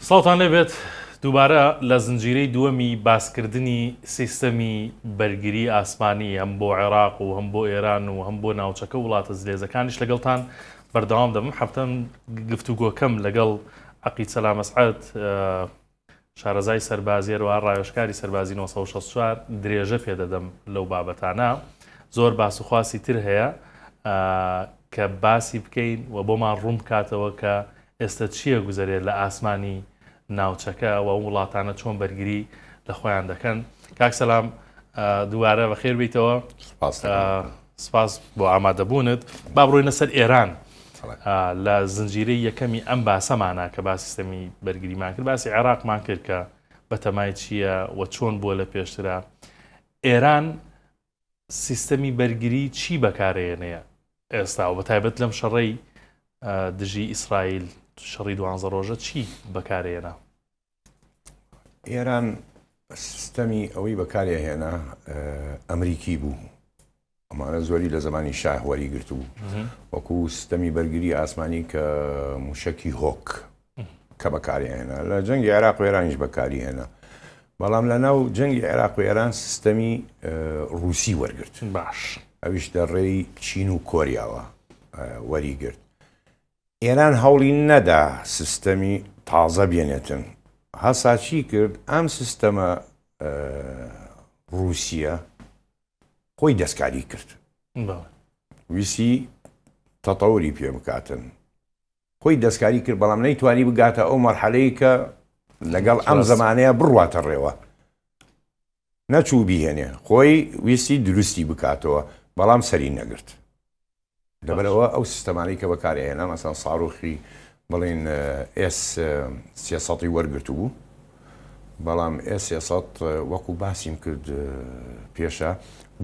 سڵاوتان لێبێت دووبارە لە زنجیرەی دووەمی باسکردنی سیستەمی بەرگری ئاسمانی هەم بۆ عێراق و هەم بۆ ئێران و هەم بۆ ناوچەکە وڵاتە زلێزەکانیش لەگەڵتان بەردەوام دەبم هەفتەم گفتوگۆکەم لەگەڵ عەقید سەلام ئەسعەد شارەزای سەربازی هەروەها ڕاوێژکاری سەربازی 964 درێژە پێدەدەم لەو بابەتانە زۆر باس و خواسی تر هەیە کە باسی بکەین و بۆمان ڕوون بکاتەوە کە ئێستا چییە گوزەرێت لە ئاسمانی ناوچەکە و ئەو وڵاتانە چۆن بەرگری لە خۆیان دەکەن کاک سەلام دووارە بەخێر بیتەوە سپاس بۆ ئامادەبوونت با بڕۆینە سەر ئێران لە زنجیرەی یەکەمی ئەم باسەمانە کە باسی سیستەمی بەرگریمان کرد باسی عێراقمان کرد کە بەتەمای چییە و چۆن بووە لە پێشترا ئێران سیستەمی بەرگری چی بەکارێنەیە ئێستا و بەتایبەت لەم شەڕەی دژی ئیسرائیل شەڕی دوانزە ڕۆژە چی بەکارێنا؟ ئێران سیستەمی ئەوەی بەکارێهێنا ئەمریکی بوو ئەمانە زۆری لە زمانی شاه وەری گرتبوو وەکو سیستەمی بەرگری ئاسمانی کە موشکی هۆک کە بەکارهێنا لە جەنگی عێراق و ئێرانیش بەکاری هێنا بەڵام لە ناو جەنگی عێراق و ئێران سیستەمی ڕووسی وەرگرت باش ئەویش لە ڕێی چین و کۆریاوە وەری گرت ئێران هەوڵی نەدا سیستەمی تازە بێنێتن هەسا چی کرد ئەم سیستەمە ڕووسیە خۆی دەستکاری کرد ویسی تەتەوری پێ بکاتن خۆی دەستکاری کرد بەڵام نەیتوانی بگاتە ئەو مەرحەلەی کە لەگەڵ ئەم زمانەیە بڕواتە ڕێوە نەچوو بیهێنێ خۆی ویستی دروستی بکاتەوە بەڵام سەری نەگرت لەبەرەوە ئەو سیستەمانەی کە بەکارهێنا مەسەن ساروخی بڵین ئێس سێسەی وەرگرتو بوو بەڵام ئێس سێسەد وەکو باسیم کرد پێشە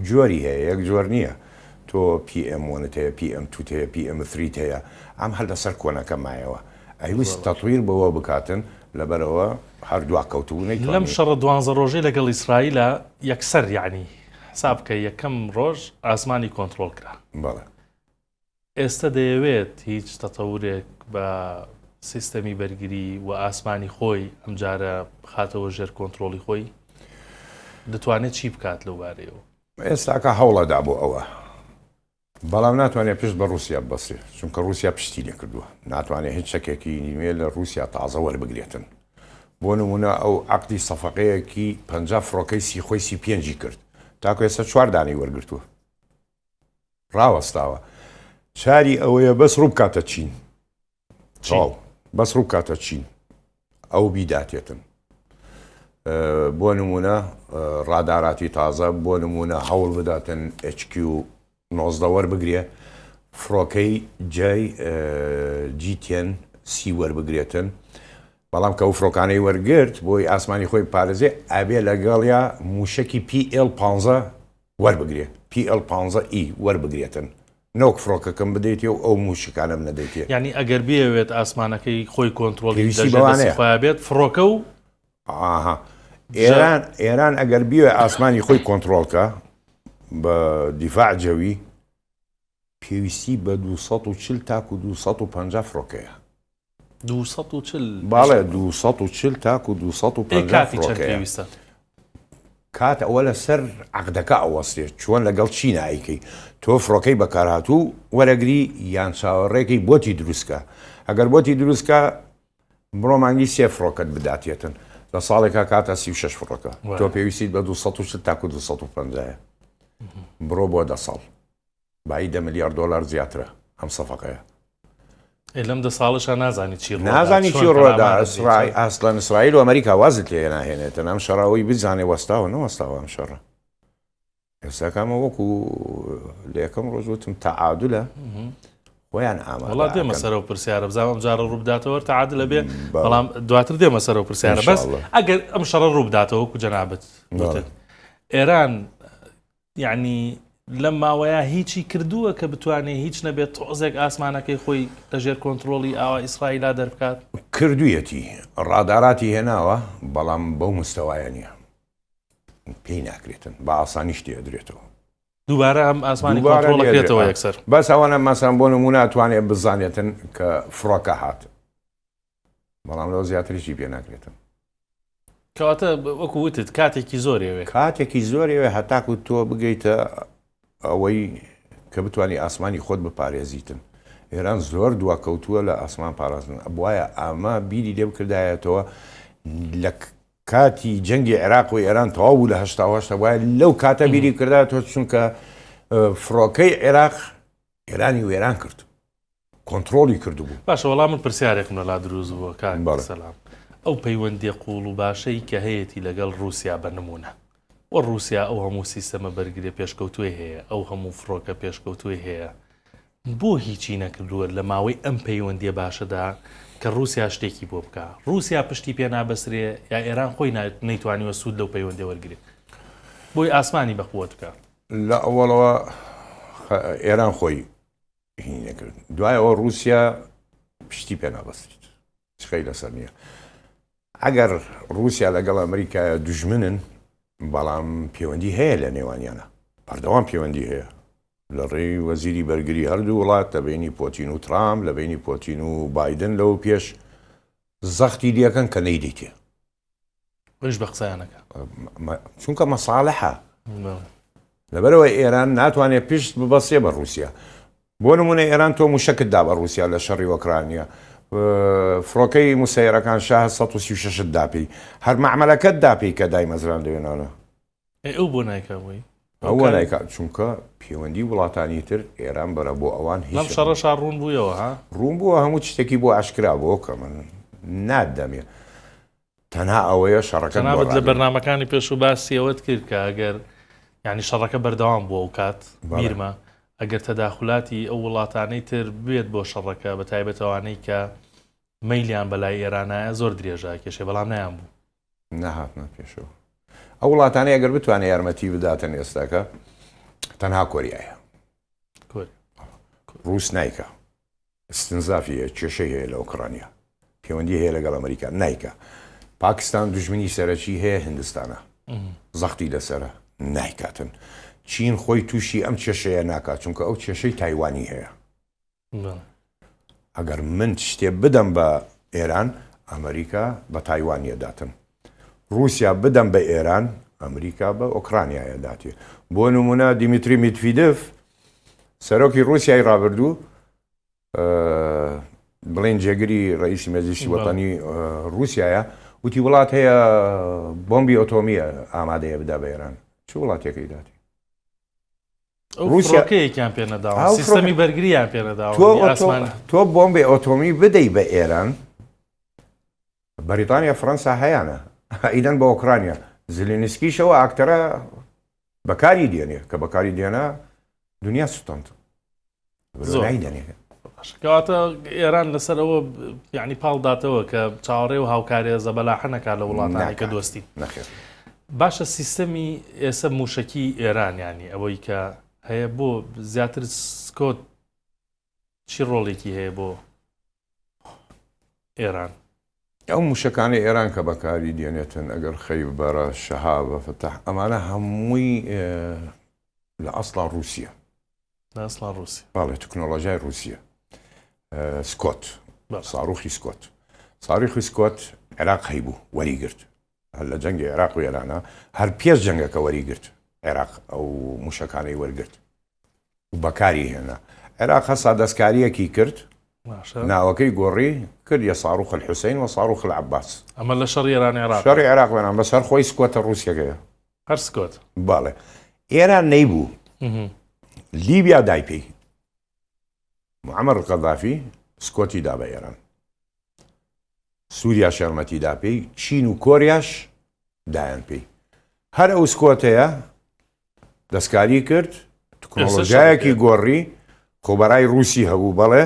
جۆری هەیە یەک جۆر نییە تۆ پی ئێم وەنت هەیە پی ئێم توت هەیە پی ئێم ثریت هەیە ئەم هەر لەسەر کۆنەکە مایەوە ئەیویست تەتویر بەوە بکاتن لەبەرئەوە هەر دوا کەوتبوو نەیتوانی. لەم شەڕە دوانزە ڕۆژەی لەگەڵ ئیسرائیلا یەکسەر یەعنی حساب بکە یەکەم ڕۆژ ئاسمانی کۆنتڕۆڵ کرا. بەڵێ. ئێستە دەیەوێت هیچ تەتەورێک بە سیستەمی بەرگری و ئاسمانی خۆی ئەمجارە بخاتەوە ژێر کۆنترۆڵی خۆی؟ دەتوانێت چی بکات لەو بارەیەوە؟ ئێستاکە هەوڵەدا بۆ ئەوە بەڵام ناتوانێت پشت بە ڕووسیا ببەستێت چونکە ڕووسیا پشتی لێ کردووە ناتوانێت هیچ چەکێکی نوێ لە ڕووسیا تازە وەربگرێتن بۆ نمونە ئەو عقدی سەفەقەیەکی پ فڕۆکەی سیخۆی سی پێنجی کرد تاکو ئێستا چوار دانەی وەرگرتووە ڕاوەستاوە چاری ئەوەیە بەس ڕووبکاتە چین تەواو بەس ڕووبکاتە چین ئەو بیداتێتن بۆ نمونە ڕاداراتی تازە بۆ نمونە هەوڵ بداتن HQ 19 وەربگرێ فڕۆکەی جای جیتێن سی وەربگرێتن بەڵام کە ئەو فڕۆکانەی وەرگرت بۆی ئاسمانی خۆی پارێزێ ئەبێ لەگەڵیا موشکی PL 15 وەربگرێ PL 15 ئی وەربگرێتن نەوەک فڕۆکەکەم بدەیتێ و ئەو موشکانەم نەدەیتێ. یانی ئەگەر بیەوێت ئاسمانەکەی خۆی کۆنترۆڵی پێویستی لەژێر دەستی بەوانەیە. خۆیا بێت فڕۆکە و ئاها ژە ئێران ئێران ئەگەر بیەوێ ئاسمانی خۆی کۆنترۆڵ کا بە دیفاع جەوی پێویستی بە 240 تاکو 250 فڕۆکەیە. 240 بەڵێ 240 تاکو ئێ 250 کاتی چەند فڕۆکەیە. پێویستە؟ کات ئەوە لەسەر عەقدەکە ئەوەستێ چۆن لەگەڵ چینا ئەیکەی تۆ فڕۆکەی بەکارهاتوو وەرەگری یان چاوەڕێکەی بۆتی دروستکە ئەگەر بۆتی دروستکە بڕۆ مانگی سێ فڕۆکەت بداتێتن لە ساڵێکا کاتە 36 فڕۆکە تۆ پێویستیت بە 240 تاکو 250 بڕۆ بۆ دە ساڵ بایی دە ملیار دۆلار زیاترە ئەم سەفەقەیە. ئێ لەم دە ساڵەشا نازانی چی ڕوودا نازانی چۆن چی ڕوودا پەلامارت دەی ئیسرائیل چۆن ئەسڵەن ئیسرائیل و ئەمریکا وازت لێ ناهێنێتن ئەم شەڕە ئەوەی بزانێ وەستاوە نەوەستاوە ئەم شەڕە ئێستا کامە وەکو لە یەکەم ڕۆژ وتم تەعادلە خۆیان ئامادە وەڵا دێمە ئەکەن. سەرەوە پرسیارە بزانم ئەم جارە ڕوو بداتەوە تەعادل ئەبێ بەڵێ. بەڵام دواتر دێمە سەرەوە پرسیارە بەس ئینشاءاللە. ئەگەر ئەم شەڕە ڕوو بداتەوە وەکو جەنابت بەڵێ. وتت ئێران یەعنی لەم ماوەیە هیچی کردووە کە بتوانێ هیچ نەبێت تۆزێک ئاسمانەکەی خۆی لە ژێر کۆنترۆڵی ئاوا ئیسرائیلا دەربکات؟ کردوویەتی، ڕاداراتی هێناوە، بەڵام بەو مستەوایە نییە، پێی ناکرێتن، بە ئاسانیش تێئەدرێتەوە. دووبارە ئەم ئاسمانی دووبارە کۆنترۆڵ لێ ئەکرێتەوە ئەدرێ. یەکسەر. بەس ئەوەنە مەسەلەن بۆ نموونە ئەتوانێ بزانێتن کە فڕۆکە هات. بەڵام لەوە زیاتر هیچی پێ ناکرێتن. کەواتە وەکو وتت کاتێکی زۆری ئەوێ. کاتێکی زۆری ئەوێ هەتاکو تۆ بگەیتە ئەوەی کە بتوانی ئاسمانی خۆت بپارێزیتن. ئێران زۆر دواکەوتووە لە ئاسمان پاراستن. ئەبوایە ئەمە بیری لێ بکردایەتەوە لە کاتی جەنگی عێراق و ئێران تەواو بوو لە 88 ئەبوایە لەو کاتە بیری بکردایەتەوە چونکە فڕۆکەی عێراق ئێرانی وێران کرد. کۆنتڕۆڵی کردبوو. باشە وەڵا من پرسیارێکم لەلا دروست بووە کاک سەلام ئەو پەیوەندیە قوڵ و باشەی کە هەیەتی لەگەڵ ڕووسیا بە نمونە وە ڕووسیا ئەو هەموو سیستەمە بەرگریە پێشکەوتوەی هەیە ئەو هەموو فڕۆکە پێشکەوتوەی هەیە بۆ هیچی نەکردووە لە ماوەی ئەم پەیوەندیە باشەدا کە ڕووسیا شتێکی بۆ بکا ڕووسیا پشتی پێ نابەسرێ یا ئێران خۆی نەیتوانیوە سوود لەو پەیوەندیە وەرگرێ بۆی ئاسمانی بەقوەت بکا؟ لە ئەوەڵەوە ئێران خۆی هینی نەکرد دوای ئەوە رووسیا پشتی پێ نابەستیت چخەی لەسەر نییە ئەگەر رووسیا لەگەڵ ئەمریکایە دژمنن بەڵام پەیوەندی هەیە لە نێوانیانە بەردەوام پەیوەندی هەیە لە ڕێی وەزیری بەرگری هەردوو وڵات لە بینی پۆتین و ترامپ لە بینی پۆتین و بایدن لەو پێش زەختی لەکەن کە نەیدەیتێ ئەویش بە قسەیان نەکا. چونکە مەساڵحە. لەبەرئەوە ئێران ناتوانێت پشت ببەستێ بە ڕووسیا. بۆ نمونە ئێران تۆ موشەکت دا بە ڕووسیا لە شەڕی ئۆکرانیا، فڕۆکەی موسەیەرەکان شاهد 136 ت دا پێی، هەر مەعمەلەکەت دا پێی کە دایمەزراندە یۆنانە. ئەی ئەو بۆ نایکا بۆی؟ ئەو بۆ نایکا چونکە پێوەندی وڵاتانی تر ئێران بەرە بۆ ئەوان هیچ. لەم شەڕەشا ڕوون بوویەوە ها؟ ڕوون بووە هەموو شتێکی بۆ ئاشکرا بووە کە من نادەمێ تەنها ئەوەیە شەڕەکەت بۆ جەنابت لە ڕاگرم. بەرنامەکانی پێشوو باسی ئەوەت کرد کە ئەگەر یانی شەڕەکە بەردەوام بووە ئەو کات بیرمە ئەگەر تەداخولاتی ئەو وڵاتانەی تر بێت بۆ شەڕەکە بە تایبەت ئەوانەی کە مەیلیان بەلای ئێرانایە زۆر درێژە ئەکێشێ بەڵام نەیان بوو. نەهاتنە پێشەوە. ئەو وڵاتانەی ئەگەر بتوانێت یارمەتی بداتن ئێستاکە تەنها کۆریایە. ڕوس نایکا. استنزافی هەیە، کێشەی هەیە لە ئۆکرانیا. پەیوەندی هەیە لەگەڵ ئەمریکا، نایکا. پاکستان دوژمنی سەرەکی هەیە هندستانە. زەختی لەسەرە، نایکاتن. چین خۆی تووشی ئەم کێشەیە ناکات چونکە ئەو کێشەی تایوانی هەیە. ئەگەر من شتێ بدەم بە ئێران ئەمریکا بە تایوان یەداتن رووسیا بدەم بە ئێران ئەمریکا بە ئۆکرانیا یەداتێ بۆ نمونە دیمیتری میدفیدف سەرۆکی رووسیای ڕابردوو بڵێن جێگری ڕئیسی مەجلیسی وەتەنی رووسایە وتی وڵات هەیە بۆمبی ئۆتۆمیە ئامادەیە بدا بە ئێران چ وڵاتێکەی داتی ئەو فڕۆکەیەکیان پێ نەداوە، سیستەمی بەرگرییان پێ نەداوە، ئاسمانی. تۆ بۆمبی ئۆتۆمی بدەی بە ئێران، بەریتانیا فڕەنسا هەیانە، ئیدەن بە ئۆکرانیا، زلینسکیش ئەو ئاکتەرە بەکاری دێنێ، کە بەکاری دێنا دنیا سوتاند. زۆر نایدەنێ. کەواتە ئێران لەسەر ئەوە یعنی پاڵ داتەوە کە چاوەڕێ و هاوکاریە زەبەلاحە نەکات لە وڵاتانی کە دۆستی نەخێر. باشە سیستەمی ئێسە موشەکی ئێران ینی ئەوەی کە هەیە بۆ زیاتر سکۆت چی ڕۆڵێکی هەیە بۆ ئێران؟ ئەو موشەکانەی ئێران کە بەکاری دێنێتن ئەگەر خەیبەرە، شەهابە، فەتاح ئەمانە هەمووی لە ئەسڵا ڕووسیە. لە ئەسڵا ڕووسیە. بەڵێ تکنۆلۆژیای ڕووسیە. سکۆت، ساروخی سکۆت. ساروخی سکۆت عێراق هەیبوو وەریگرت. هەر لە جەنگی عێراق و ئێرانە هەر پێش جەنگەکە وەریگرت عێراق ئەو موشەکانەی وەرگرت. و بەکاری هێنا. عێراق هەستا دەستکارییەکی کرد، ناوەکەی گۆڕی، کردیە صاروخ الحسین و صاروخ العباس. ئەمە لە شەڕی ئێران عێراق. شەڕی عێراق و ئێران، بەس هەر خۆی سکۆتە ڕووسیەکەیە. هەر سکۆت. بەڵێ. ئێران نەیبوو. لیبیا دای پێی. معمر القذافی سکۆتی دا بە ئێران. سوریاش یارمەتی دا پێی، چین و کۆریاش دایان پێی. هەر ئەو سکۆتەیە دەستکاری کرد، تکنۆلۆژیایەکی گۆڕی، خۆبەرای رووسی هەبوو بەڵێ،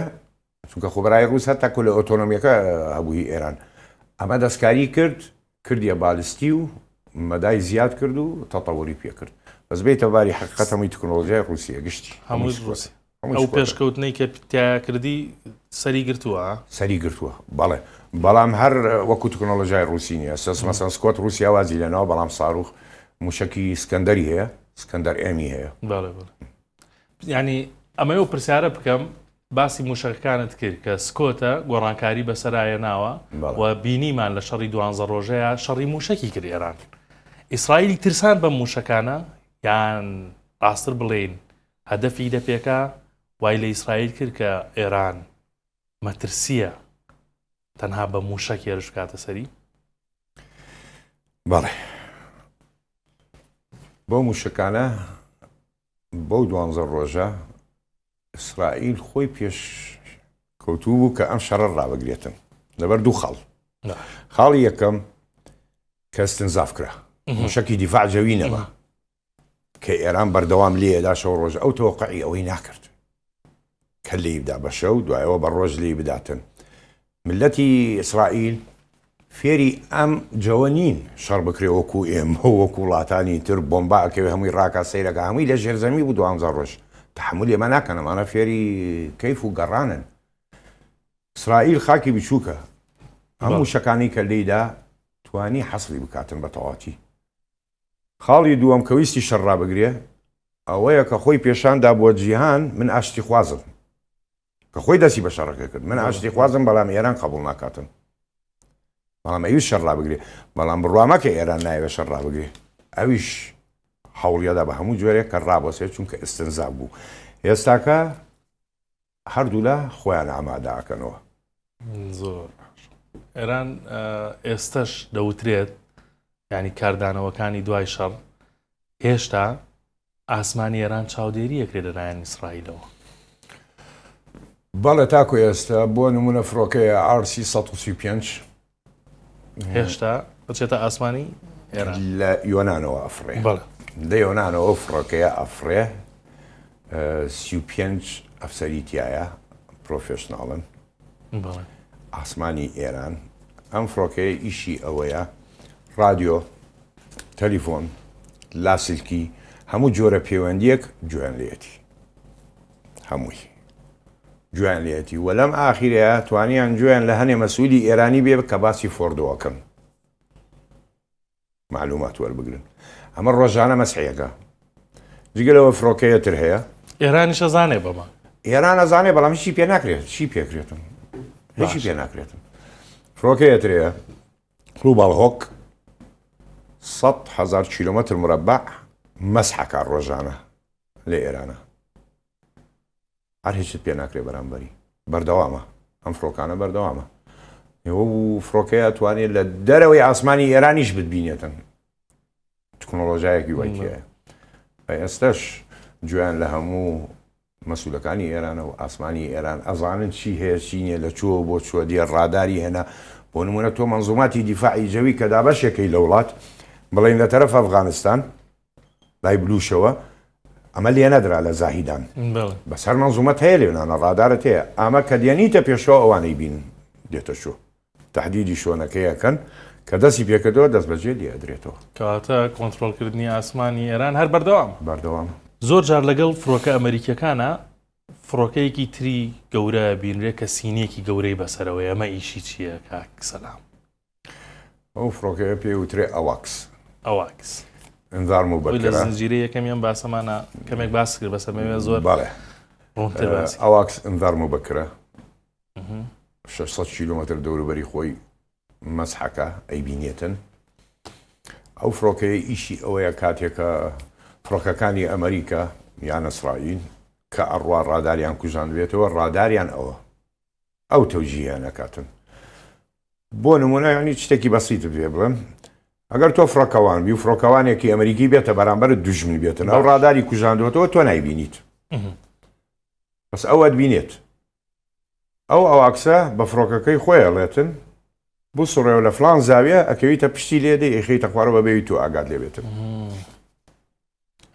چونکە خۆبەرای رووس هەتا کۆ لە ئۆتۆنۆمیەکە هەبووی ئێران. ئەمە دەستکاری کرد، کردیە بالستی و مەدای زیاد کرد و تەتەوری پێ کرد. بەس بێیتە باری حەقیقەت هەمووی تکنۆلۆژیای رووسیە گشتی. هەمووی رووسی. ئەو پێشکەوتنەی کە تیایا کردی سەری گرتووە؟ سەری گرتووە بەڵێ بەڵام هەر وەکو تکنۆلۆژیای ڕووسی نییە سەس مەسەن سکۆت ڕووسیا وازی لێناوە بەڵام ساروخ موشەکی سکەندەری هەیە سکەندەر ئێمی هەیە بەڵێ بەڵێ یعنی ئەمەوێ پرسیارە بکەم. باسی موشەکەکانت کرد کە سکۆتە گۆڕانکاری بەسەرا هێناوە و بینیمان لە شەڕی دوانزە ڕۆژەیە شەڕی موشەکی کرد ئێران ئیسرائیلی ترسان بەم موشەکانە یان ڕاستتر بڵێین هەدەفی دەپێکا وای لە ئیسرائیل کرد کە ئێران مەترسیە تەنها بە موشەک هێرش بکاتە سەری؟ بەڵێ بەو موشەکانە بەو دوانزە ڕۆژە ئیسرائیل خۆی پێش کەوتوو بوو کە ئەم شەڕە ڕابگرێتن لەبەر دوو خاڵ خاڵی یەکەم کە استنزاف کرا موشەکی دیفاع جەوی نەما کە ئێران بەردەوام لێدا شەو ڕۆژ ئەو تەوەقعی ئەوەی ناکرد کە لێی بدا بە شەو دوایەوە بە ڕۆژ لێی بداتن ملەتی ئیسرائیل فێری ئەم جەوە نین شەڕ بکرێ وەکو ئێمە و وەکو وڵاتانی تر بۆمبا ئەکەوێ هەمووی ڕاکا سەیرەکا هەمووی لە ژێرزەمی بوو دوانزە ڕۆژ تەحەمولی ئەمە ناکەن ئەمانە فێری کەیف و گەڕانن ئیسرائیل خاکی بچووکە ئەم موشەکانی کە لێیدا توانی حەسری بکاتن بە تەواتی خاڵی دووەم کە ویستی شەڕ ڕابگرێ ئەوەیە کە خۆی پێشان دا بۆ جیهان من ئاشتیخوازم کە خۆی دەستی بە شەڕەکە کرد من ئاشتی خوازم بەڵام ئێران قبول ناکاتن بەڵام ئەویش شەڕ ڕابگرێ بەڵام بڕوا مەکە ئێران نایەوێت شەڕ ڕابگرێ ئەویش هەوڵیادا بە هەموو جۆرێک کە ڕابەسێت چونکە ئستنزاف بوو ئێستاکە هەردوولا خۆیان ئامادەکەنەوە. زۆر ئێران ئێستش دەوترێت ینی کاردانەوەکانی دوای شەڕ هێشتا ئاسمانی ئێران چاودێری ئەکرێت لەلایەن ئیسرائیلەوە. بەڵێ تاکو ئێستا بۆ نمونە فڕۆکەیە RC 135 هێشتا بچێتە ئاسمانی ئێران لە یۆنانەوە ئەفڕێ لە یۆنانەوە فڕۆکەیە ئەفڕێ 35 ئەفسەری تایە پرۆفێشناڵن ئاسمانی ئێران ئەم فڕۆکەیە ئیشی ئەوەیە ڕادیۆ، تەلیفۆن، لاسلکی، هەموو جۆرە پەیوەندییەک گوێیان لێیەتی. هەمووی گوێیان لێیەتی و لەم ئاخیرەیە توانیان گوێیان لە هەنێ مەسئولی ئێرانی بێ کە باسی فۆردۆ ئەکەن. معلومات وەربگرن ئەمە ڕۆژانە مەسحیەکە جگە لەوە فڕۆکەیە تر هەیە. ئێرانیش ئەزانێ بەمە. ئێران ئەزانێ بەڵام هیچی پێ ناکرێت چی پێکرێتن هیچی پێ ناکرێتن فڕۆکەیە ترەیە گلۆبال هۆک 100 هزار کیلومتر مربع مەسحەکە ڕۆژانە لە ئێرانە هەر هیچت پێ ناکرێ بەرامبەری بەردەوامە ئەم فڕۆکانە بەردەوامە ئێوە و فڕۆکەیە توانێت لە دەرەوەی ئاسمانی ئێرانیش بتبینێتن تکنۆلۆژایەکی وای تایە ئێستش گوێیان لە هەموو مەسولەکانی ئێرانە و ئاسمانی ئێران ئەزانن چی هەیە چی نیە لە چووە بۆ چووە دیە ڕاداری هێنا بۆ نمونە تۆ منزوماتی دیفاعی جەوی کە دابەشێکەی لە وڵات بڵین لە تەرەف ئەفغانستان لای بلوشەوە ئەمە لێ نەدرا لە زاهیدان بەس هەر مەنزومەت هەیە لێنانە ڕادارت هەیە ئەمە کە دێنیتە پێشەوە ئەوانەی بین دێتە شۆ تهدیدی شۆنەکەی ئەکەن کە دەستی پێکردەوە دەست بەجێ لێ ئەدرێتەوە. کەواتە کۆنترۆڵکردنی ئاسمانی ئێران هەر بەردەوامە. بەردەوامە. زۆر جار لەگەڵ فڕۆکە ئەمەریکیەکانا فڕۆکەیەکی تری گەورە بینرێ کە سینیەکی گەورەی بەسەرەوەیە ئەمە ئیشی چییە کاک سەلام؟ ئەو فڕۆکەیە پێی وترێ ئەواکس. ئەواکس. انذار مبکرە. لە زنجیرەی یەکەمی ئەم باسەمانە کەمێک باس کرد بەس ئەمەوێ زۆر بەڵێ ڕوونتر باسی. ئەواکس انذار مبکرە 600 کیلومتر دەوروبەری خۆی مەسحەکە ئەیبینێتن. ئەو فڕۆکەیە ئیشی ئەوەیە کاتێکە فڕۆکەکانی ئەمریکا یان ئیسرائیل کە ئەڕوا ڕاداریان کوژاندبێتەوە ڕاداریان ئەوە ئەو تەوجیهیان ئەکاتن بۆ نمونە یعنی شتێکی بەسیت پێ بڵێم ئەگەر تۆ فڕۆکەوان بی و فڕۆکەوانێکی ئەمریکی بێتە بەرامبەر دوژمن بێتن ئەو ڕاداری کوژاندوەتەوە تۆ نایبینیت بەس ئەو ئەتبینێت ئەو ئەواکسە بە فڕۆکەکەی خۆی ئەڵێتن بسڕێەوە لە فلان زاویە ئەکەویتە پشتی لێ دێ ئەیخەیتە خوارەوە بەبێوی تۆ ئاگات لێ بێتن.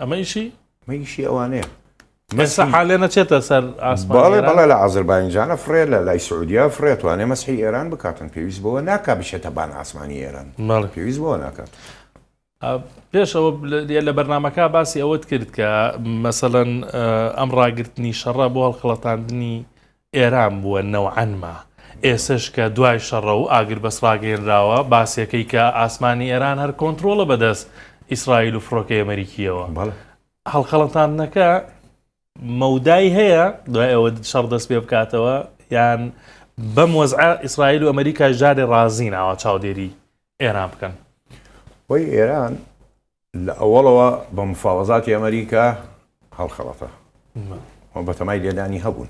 ئەمە ئیشی؟ ئەمە ئیشی ئەوانەیە. ئێستا حالێ نەچێتە سەر ئاسمانی بەڵێ بەڵێ لە ئازرباینجانە فڕێ لە لای سعودیا فڕێ توانێ مەسحی ئێران بکاتن پێویست بەوە ناکا بچێتە بان ئاسمانی ئێران پێویست بەوە ناکات. پێش ئەوە لە بەرنامەکە باسی ئەوەت کرد کە مەسەلەن ئەم ڕاگرتنی شەڕە بۆ هەڵخڵەتاندنی ئێران بووە نەوعەنما ئێسش کە دوای شەڕە و ئاگربەست ڕاگەیەنراوە باسیەکەی کە ئاسمانی ئێران هەر کۆنترۆڵە بەدەست ئیسرائیل و فڕۆکەی ئەمریکیەوە هەڵخەڵەتاندنەکە. مەودای هەیە دوای ئەوە شەڕ دەست پێ بکاتەوە یان بەم وەزعە ئیسرائیل و ئەمریکا جارێ ڕازین ئاوا چاودێری ئێران بکەن؟ خۆی ئێران لە ئەوەڵەوە بە مفاوەزاتی ئەمریکا هەڵخەڵەتە بەتەمای لێدانی هەبوون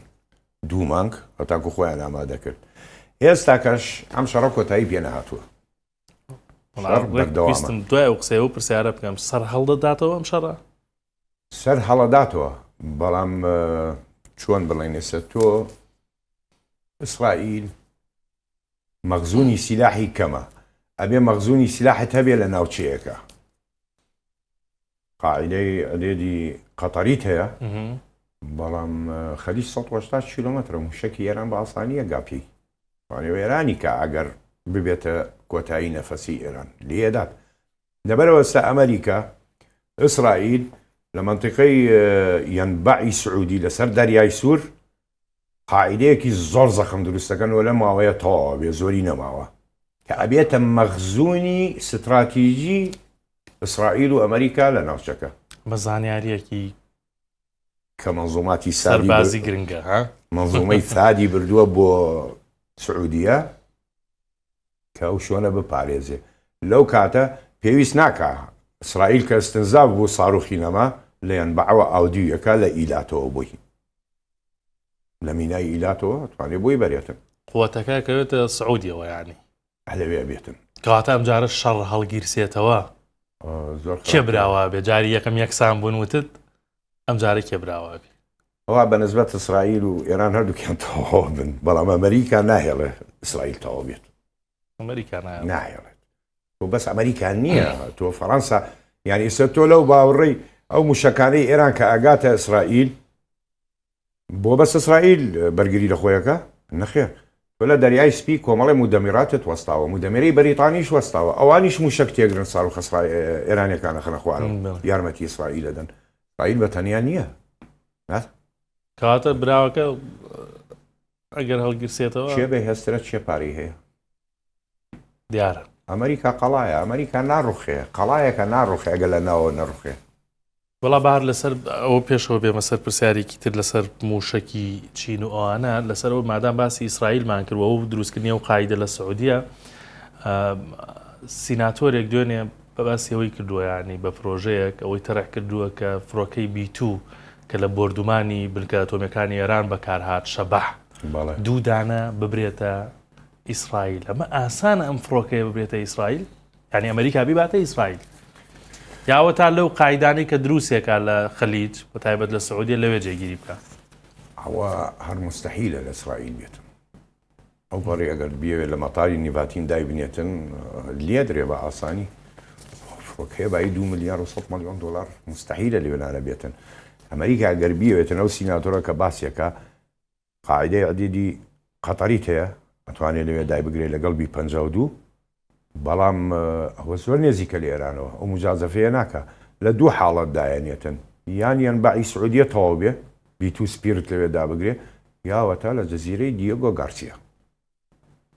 دوو مانگ هەتاکو خۆیان ئامادە کرد ئێستاکەش ئەم شەڕە کۆتایی پێ نەهاتووە. ویستم دوای ئەو قسەیە و پرسیارە بکەم سەر هەڵدەداتەوە ئەم شەڕە؟ سەر هەڵەداتەوە بەڵام چۆن بڵێن ئێستا تۆ ئیسرائیل مەخزونی سیلاحی کەمە ئەبێ مەخزونی سیلاحت هەبێ لە ناوچەیەکە قاعدەی عدێدی قەتەریت هەیە بەڵام خەلیج 180 کیلۆمەترە موشەکی ئێران بە ئاسانیە گا پێی ئێرانی کە ئەگەر ببێتە کۆتایی نەفەسی ئێران لێدات لەبەرئەوە ئێستا ئەمریکا، ئیسرائیل لە مەنتیقەی یەنبەعی سعودی لەسەر دەریای سوور قاعیدەیەکی زۆر زەخم دروست دەکەن و لەم ماوەیە تەواو ئەبێ زۆری نەماوە کە ئەبێتە مەخزونی ستراتیجی ئیسرائیل و ئەمریکا لە ناوچەکە. بە زانیاریەکی کە مەنزوماتی سەربازی گرنگە ها مەنزومەی سادی بردووە بۆ سعودیە کە ئەو شوێنە بپارێزێ. لەو کاتە پێویست ناکا ئیسرائیل کە ئیستنزاف بوو ساروخی نەما لە یەنبەعەوە ئاودیویەکە لە ئیلاتەوە بۆی لە مینای ئیلاتەوە توانێ بۆی بەرێتن. قوتەکە ئەکەوێتە سعودیەوە یانی. لەوێ بێتن. کەواتە ئەمجارە شەڕ هەڵگیرسێتەوە زۆر کێ براوە بێ؟ جاری یەکەم یەکسان بوون وتت ئەمجارە کێ براوە بێ؟ ئەوە بە نسبەت ئیسرائیل و ئێران هەردووکیان تەواو بن بەڵام ئەمریکا ناهێڵێ ئیسرائیل تەواو بێت. ئەمریکا ناهێڵێت. ناهێڵێت. تۆ بەس ئەمریکا نییە تۆ فەڕەنسا یان ئێستا تۆ لەو باوەڕەی ئەو موشەکانەی ئێران کە ئەگاتە ئیسرائیل بۆ بەس ئیسرائیل بەرگری لە خۆیەکە؟ نەخێر. تۆ لە دەریای سپی کۆمەڵێ مودەمیراتت وەستاوە، مودەمیرەی بەریتانیش وەستاوە، ئەوانیش موشەک تێگرن ساروخە ئێرانیەکان ئەخەنە خوارەوە، یارمەتی ئیسرائیل ئەدەن. ئیسرائیل بە تەنیا نییە. کەواتە براوەکە ئەگەر هەڵگیرسێتەوە. کێ بەهێزترە کێ پارەی هەیە؟ دیارە. ئەمریکا قەڵایە، ئەمریکا ناڕوخێ، قەڵایەکە ناڕوخێ ئەگەر لە ناوەوە نەڕوخێ. وەڵا بەهار لەسەر ئەوە پێشەوە بێمە سەر پرسیارێکی تر لەسەر مووشەکی چین و ئەوانە لەسەر ئەو مادام باسی ئیسرائیلمان کرد و دروستکردنی ئەو قاعیدە لە سعودیە سیناتۆرێک دوێنێ بە باسی ئەوەی کردووە ینی بە پرۆژەیەک ئەوەی تەرح کردووە کە فڕۆکەی B-2 کە لە بۆردومانی بنکە ئەتۆمیەکانی ئێران بەکارهات شەبەح دوو دانە ببرێتە ئیسرائیل ئەمە ئاسانە ئەم فڕۆکەیە ببرێتە ئیسرائیل یانی ئەمریکا بیباتە ئیسرائیل یاوە تا لەو قاعدانەی کە دروستێکە لە خەلیج بە تایبەت لە سعودیە لەوێ جێگیری بکە ئەوە هەر مستحیلە لە ئیسرائیل بێت ئەو پەڕی ئەگەر بیەوێت لە مەتاری نیڤاتین دایبنێتن لێدرێ بە ئاسانی فڕۆکەیە بایی 2 ملیار و 100 ملیۆن دلار مستحیلە لێنانە بێتن ئەمریکا گەر بیەوێتن ئەو سیناتۆرە کە باسیەکە قاعیدەی عدیدی قەتەریت هەیە ئەتوانێ لەوێ دایبگرێ لەگەڵ بی 52 بەڵام ئەوە زۆر نێزیکە لە ئێرانەوە ئەو مجازەفەیە ناکا لە دوو حاڵەت دایەنێتن یان یەنبەعی سعودیە تەواو بێ B-2 Spirit لەوێ دابگرێ یاوەتا لە جەزیرەی دیێگۆ گارسیا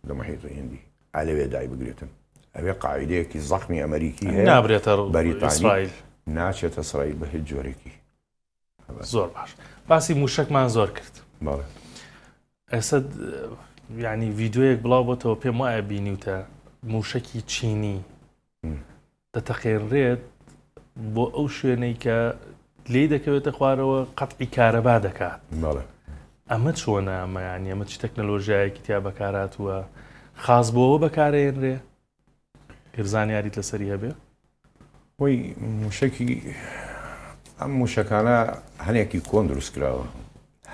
لە محیطی هندی ئەلەوێ دایبگرێتن ئەوێ قاعیدەیەکی زەخمی ئەمریکی هەیە نابرێتە بەریتانی ئیسرائیل ناچێتە ئیسرائیل بە هیچ جۆرێکی زۆر باش باسی موشکمان زۆر کرد ئێستا ینی ڤیددیوەیەک بڵاو بۆتەوە پێم وایە بینیوتە موشکی چینی دەتەقێنرێت بۆ ئەو شوێنەی کە لی دەکەوێتە خوارەوە قەتعی کارەبا دەکات ئەمە چۆنە ئەمەیان ئەمە چ تەکنەلۆژیایەکی تیا بەکاراتوە خاص بۆەوە بەکارێنرێ گەر زانیاریت لەسەری هەبێ؟ خۆی موشەکی ئەم موشەکانە هەنێکی کۆن دروست کراوە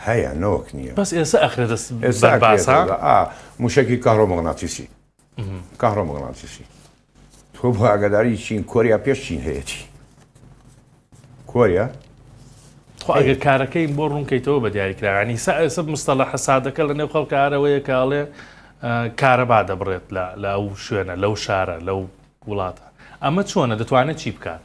هەیە نەوەک نییە بەس ئێستا ئەخرێتە ئێستا باسە موشەکی کاهرۆمغناتیسی کاهرۆمغناتیسی تۆ بۆ ئاگاداری چین کۆریا پێش چین هەیەتی کۆریا خۆ ئەگەر کارەکەیم بۆ ڕوونکەیتەوە بە دیاریکراوانی سا ئێستا مستەڵە حەسادەکە لە نێو خەڵکە ئارەوەیە کاڵێ کارەبا دەبڕێت لە لە ئەو شوێنە لەو شارە لەو وڵاتە ئەمە چۆنە دەتوانێت چی بکات؟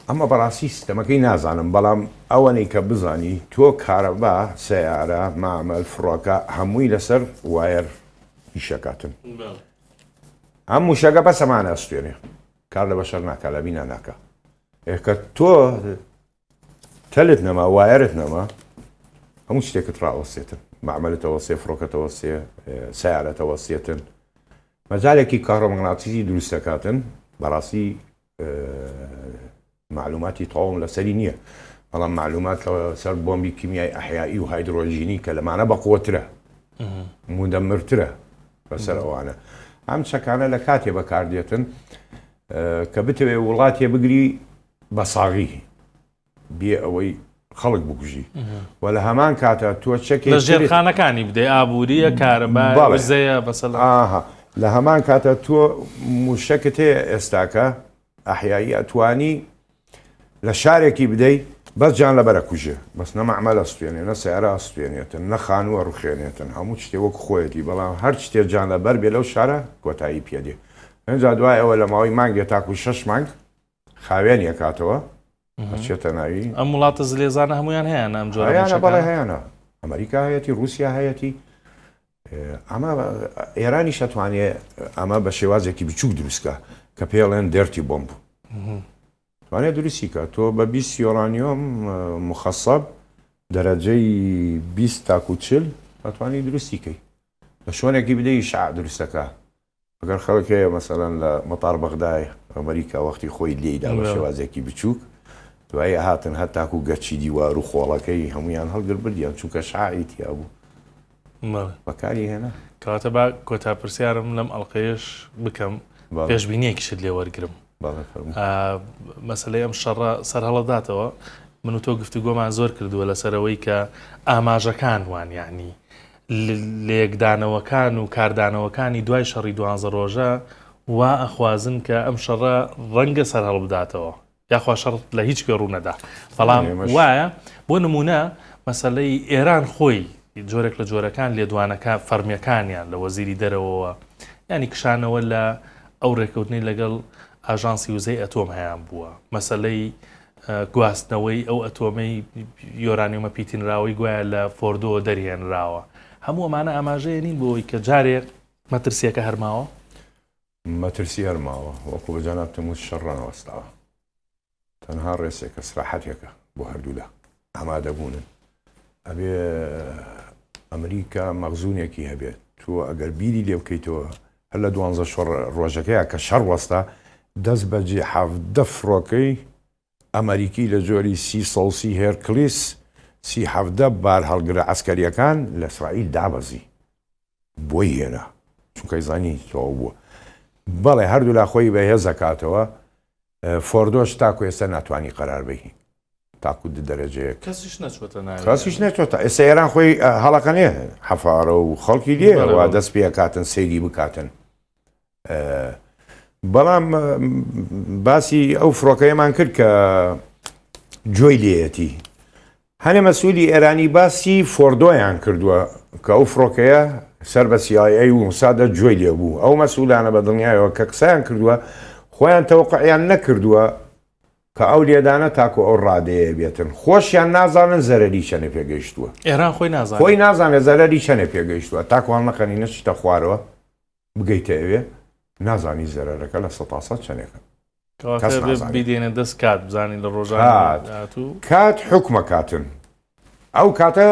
ئەمە بەڕاستی سیستەمەکەی نازانم بەڵام ئەوەنەی کە بزانی تۆ کارەبا سەیارە مامەل فڕۆکە هەمووی لەسەر wire ئیشەکاتن ئەم موشەکە بەس ئەمانە ئەستێنێ کار لە بەشەر ناکا لە بینا ناکا ئێکە تۆ تەلت نەما، وایەرت نەما، هەموو شتێکت ڕائەوەستێتن، مەعمەلت ئەوەستێ، فڕۆکەت ئەوەستێ، سەیارەت ئەوەستێتن، مەجالێکی کاهرۆمەغناتیسی دروست دەکاتن، بەڕاستی مەعلوماتی تەواوم لەسەری نییە، بەڵام مەعلومات لەسەر بۆمبی کیمیای ئەحیائی و هایدرۆجینی کە لەمانە بەقوەترە، مدەمرترە بەسەر ئەوانە. ئەم چەکانە لە کاتێ بەکاردێتن کە بتەوێ وڵاتێ بگری بە ساغی بێ ئەوەی خەڵک بکوژی و لە هەمان کاتە تۆ چەکێ لە ژێرخانەکانی بدەی ئابووریە کارەبا وزەیە بەسەلا ئاها لە هەمان کاتە تۆ موشەکت هەیە ئێستاکە ئەحیایی ئەتوانی لە شارێکی بدەی بەس جان لەبەر ئەکوژێ بەس نە مەعمەل ئەستوێنێ نە سەیارە ئەستوێنێتن نە خانوو ئەڕوخێنێتن هەموو شتێ وەک خۆیەتی بەڵام هەر شتێ جان لەبەر بێ لەو شارە کۆتایی پێ دێ ئینجا دوای ئەوە لە ماوەی مانگێ تاکو شەش مانگ خاوێنی ئەکاتەوە ئەچێتە ناوی. ئەم وڵاتە زلێزانە هەموویان هەیانە ئەم جۆرە هەیانە بەڵێ هەیانە ئەمریکا هەیەتی رووسیا هەیەتی ئەمە ئێرانیش ئەتوانێ ئەمە بە شێوازێکی بچووک دروستکە کە پێڵێن دێرتی بۆمب توانێت دروستی کە تۆ بە 20 یۆرانیۆم مخەسەب دەرەجەی 20 تاکو 40 ئەتوانی دروستی کەی لە شوێنێکی بدەی شع دروستەکە ئەگەر خەڵک هەیە مەسەلەن لە مەتار بەغدای ئەمریکا وەختی خۆی لێیدا بە شێوازێکی بچووک دوایی هاتن هەتاکو گەچی دیوار و خۆڵەکەی هەمویان هەڵگر بردیان چونکە شعاعی تیا بوو بەکاری هێنا. کەواتە با کۆتا پرسیارم لەم ئەڵلقەیەش بکەم پێشبینیەکیشت لێ وەرگرم مەسلەی ئەم شەڕە سەرهەڵەداتەوە من و تۆ گفتوگۆمان زۆر کردووە لەسەرەوەی کە ئاماژەکان وان یعنی لێکدانەوەکان و کاردانەوەکانی دوای شەڕی دوانزە ڕۆژە وا ئەخوازن کە ئەم شەڕە ڕەنگە سەرهەڵبداتەوە یاخوا شەڕ لە هیچ کوێ ڕوونەدا بەڵام وایە بۆ نمونە مەسلەی ئێران خۆی جۆرێک لە جۆرەکان لێدوانەکە فەرمیەکانیان لە وەزیری دەرەوەوە ینی کشانەوە لە ئەو ڕێککەوتنەی لەگەڵ ئاژانسی وزەی ئەتۆم هەیان بووە مەسلەی گواستنەوەی ئەو ئەتۆمەی یۆرانیۆمە پیتینراوەی گوایە لە فۆردۆوە دەرهێنراوە. هەموو ئەمانە ئاماژەیە نین بۆ ئەوەی کە جارێ مەترسییەکە هەر ماوە؟ مەترسی هەر ماوە. وەکو بە جەنابتم وت شەڕ ڕانەوەستاوە. تەنها ڕێسێکە، سراحەتێکە بۆ هەردوولا. ئامادەبوونن. ئەبێ ئەمریکا مەخزونێکی هەبێت. تۆ ئەگەر بیری لێ بکەیتەوە هەر لە دوانزە شەڕ ڕۆژەکەیا کە شەڕ وەستا دەست بەجێ 17 فڕۆکەی ئەمەریکی لە جۆری سی سەوسی هێرکلیس سی 17 بارهەڵگرە عەسکەریەکان لە ئیسرائیل دابەزی بۆی هێنا چونکە زانی تەواو بووە بەڵێ هەردوولا خۆی بەهێز ئەکاتەوە فۆردۆش تاکو ئێستا ناتوانی قەرار بی تاکو د دەرەجەیەک کەسیش نەچوەتە ناوی کەسیش نەچۆتە ئێستا ئێران خۆی هەڵەقەنێ حەفارە و خەڵکی لێ وا دەست پێکاتن سەیری بکاتن بەڵام باسی ئەو فڕۆکەیەمان کرد کە جۆی لێیەتی هەنێ مەسئولی ئێرانی باسی فۆردۆیان کردووە کە ئەو فڕۆکەیە سەر بە CIA و موسادە جۆی لێ بوو. ئەو مەسئولانە بە دڵنیایەوە کە قسەیان کردووە خۆیان تەوەقوعیان نەکردووە کە ئەو لێدانە تاکو ئەو ڕادەیە بێتن. خۆشیان نازانن زەرەری چەنێ پێ گەیشتووە. ئێران خۆی نازانێ. خۆی نازانێ زەرەری چەنێ پێ گەیشتووە. تاکو هەڵنەقەنی نەچیتە خوارەوە بگەیتە ئەوێ نازانی زەرەرەکە لە سەتاسەد چەنێکە. کەس نازانێت. بیدێنە دەست کات بزانین لە ڕۆژانی داهاتوو. کات حوکمە کاتن ئەو کاتە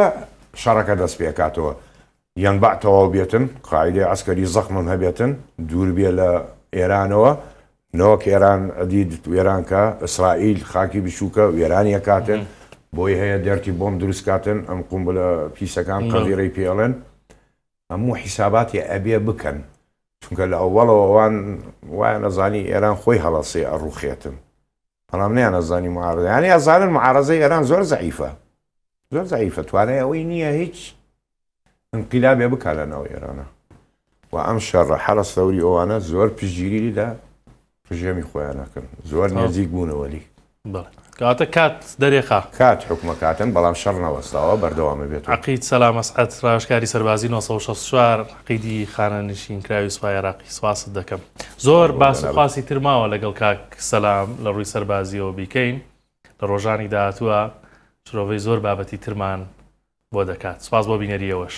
شەڕەکە دەست پێکاتەوە یەنبع تەواو بێتن قاعیدەی عەسکەری زەخمم هەبێتن دوور بێ لە ئێرانەوە نەوەک ئێران عدید وێران کە ئیسرائیل خاکی بچووکە وێرانی ئەکاتن بۆی هەیە دەرتی بۆم دروست کاتن ئەم قومبلە پیسەکان قەزیرەی پێڵێن هەموو حیساباتی ئەبێ بکەن چونکە لە ئەوەڵەوە ئەوان وایان ئەزانی ئێران خۆی هەڵەسێ ئەڕوخێتن بەڵام نیان ئەزانی معارضە یانی ئەزانن معارضەی ئێران زۆر زەعیفە زۆر زەعیفە توانای ئەوەی نییە هیچ انقلابێ بکا لە ناو ئێرانە و ئەم شەڕە حەرەس ثەوری ئەوانە زۆر پشتگیری لە ڕژێمی خۆیان ئەکەن زۆر نێزیک بوونەوە لی. بەڵێ کەواتە کات دەرێخا. کات حوکمەکاتن بەڵام شەڕ نەوەستاوە بەردەوامە بێت و. عەقید سەلام ئەسعەد ڕاوێژکاری سەربازی 964 عەقیدی خانەنشینکراوی سوپای عێراقی سپاست دەکەم. زۆر باس و خواسی تر ماوە لەگەڵ کاک سەلام لە ڕووی سەربازیەوە بیکەین لە ڕۆژانی داهاتووە شرۆڤەی زۆر بابەتی ترمان بۆ دەکات. سپاس بۆ بینەری ئێوەش.